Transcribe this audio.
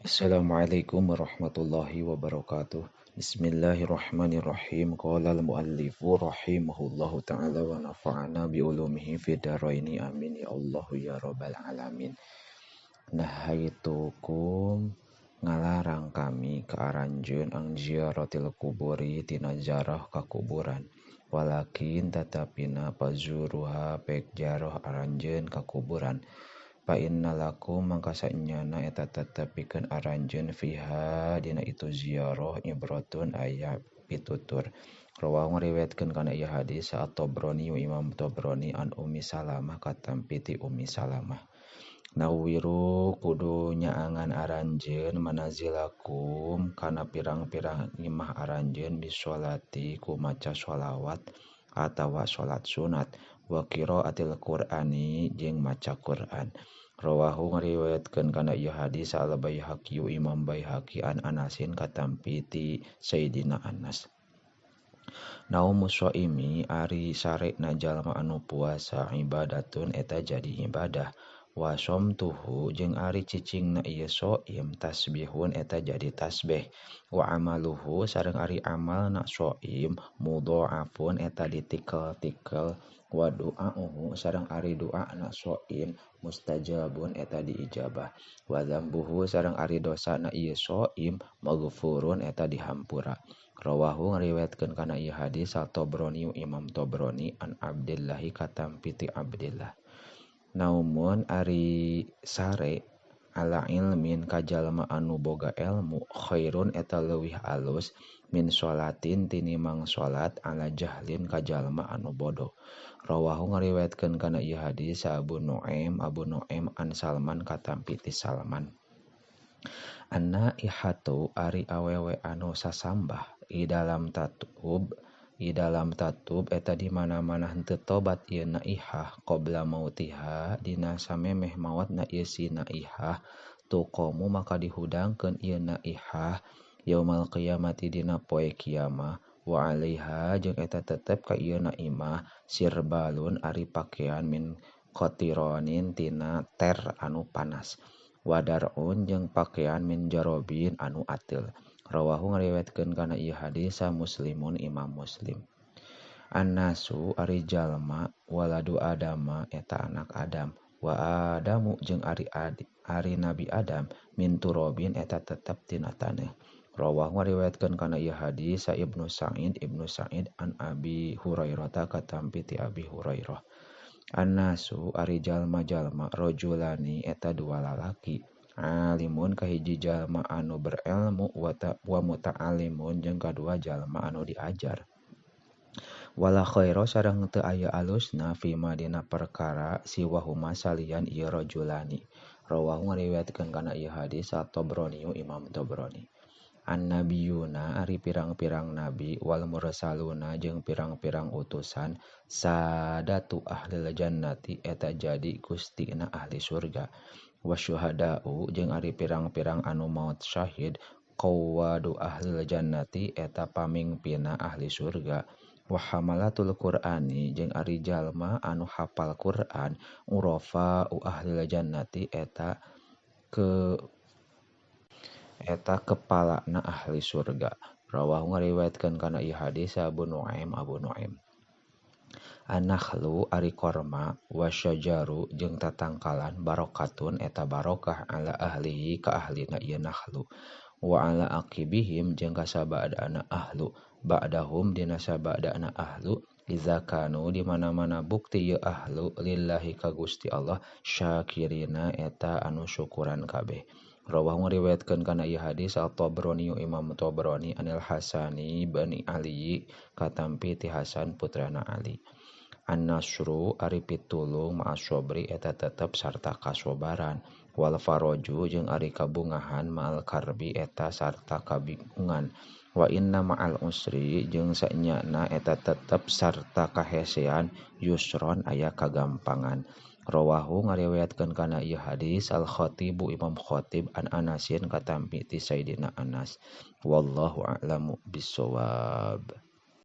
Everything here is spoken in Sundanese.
Assalamualaikum warahmatullahi wabarakatuh. Bismillahirrahmanirrahim. Qala al-muallifu rahimahullahu ta'ala wa nafa'ana bi ulumihi fid dharaini. Amin ya Allah ya rabbal alamin. Nahaitukum ngalarang kami ka aranjeun ang ziaratil kuburi tina jarah ka kuburan. Walakin tatapina pazuruha pek jarah aranjeun ka kuburan. Fa inna lakum mangka saenyana eta tetep pikeun aranjeun fiha dina itu ziarah ibratun aya pitutur. Rawahu ngariwayatkeun kana ieu hadis At-Tabrani wa Imam Tabrani an Ummi Salamah katampi ti Ummi Salamah. Nawiru kudu nyaangan aranjeun manazilakum kana pirang-pirang imah aranjeun bisolati ku maca sholawat atawa salat sunat wa qiraatil Qur'ani jeung maca Qur'an. Rawahu ngariwayatkeun kana ieu hadis Al-Baihaqi Imam Baihaqi an Anasin katampi ti Sayyidina Anas. Naumu shaimi ari sarena jalma anu puasa ibadatun eta jadi ibadah. Wa somtuhu jeung ari cicingna ieu shaim tasbihun eta jadi tasbih. Wa amaluhu sareng ari amalna shaim mudha'afun eta ditikel-tikel. Wa du'auhu sareng ari du'ana shaim mustajabun eta diijabah. Wa dzambuhu sareng ari dosana ieu shaim maghfurun eta dihampura. Rawahu ngariwayatkeun kana ieu hadis At-Tabrani Imam Tabrani an Abdillahi katampi ti Abdillah. Naumun ari sare ala ilmin ka jalma anu boga elmu khairun eta leuwih alus min sholatin tinimang sholat ala jahlin ka jalma anu bodoh. Rawahu ngariwayatkeun kana ieu hadis Abu Nuaim an Salman katampi ti Salman. Anna ihatu ari awewe anu sasambah i dalam tatub eta di mana-mana henteu tobat ieu naihah qabla mautiha dina samemeh maotna ieu si naihah tuqamu maka dihudangkeun ieu naihah yaumal qiyamati dina poe kiamah wa alaiha jeung eta tetep ka ieu naimah sirbalun ari pakean min qatiranin tina ter anu panas wadarun jeung pakean min jarobin anu ateul. Rawahu ngariwayatkeun kana ieu hadis Muslimun Imam Muslim. Annasu ari jalma waladu Adama eta anak Adam wa Adamu jeung ari Nabi Adam min turabin eta tetep tina taneuh. Rawahu ngariwayatkeun kana ieu hadis Ibnu Sa'id an Abi Hurairah katampi ti Abi Hurairah. Annasu ari jalma-jalma rajulani eta dua lalaki. Alimun kahiji jalma anu berilmu wa muta'alimun jeung kadua jalma anu diajar. Wala khaira sareng teu aya alusna fima dina perkara siwahuma salian ieu rajulani. Rawahu ngariwayatkeun kana ieu hadis At-Tabrani Imam Tabrani. Annabiyuna ari pirang-pirang nabi wal mursaluna jeung pirang-pirang utusan sadatu ahlil jannati eta jadi gustina ahli surga. Wasyuhada'u jeung ari pirang-pirang anu maot syahid qawwadu ahlil jannati eta pamingpina ahli surga. Wa hamalatul Qur'ani jeung ari jalma anu hafal Qur'an urafa'u ahlil jannati eta kepalana ahli surga. Rawahu ngariwayatkeun kana ieu hadis Abu Nuaim. An-nakhlu ari korma wasyajaru jeung tatangkalan barokatun eta barokah ala ahlihi ka ahlina ieu nakhlu wa ala aqibihim jeung kasabadana ahlu ba'dahum dina sabadana ahlu iza kanu di mana-mana bukti ieu ahlu lillahi ka Gusti Allah syakirina eta anu syukuran kabeh. Rawahu ngariwayatkeun kana ieu hadis At-Tabrani Imam Tabrani anil Hasani bani Ali katampi ti Hasan putrana Ali. An-nasru ari pitulung ma'as sabri eta tetep sarta kasobaran wal faraju jeung ari kabungahan ma'al karbi eta sarta kabingungan wa inna ma'al usri jeung saenyana eta tetep sarta kahesean yusron aya kagampangan. Rawahu ngariwayatkeun kana ieu hadis Al-Khatibu Imam Khatib an Anasin katampi ti Sayyidina Anas. Wallahu a'lamu bissawab.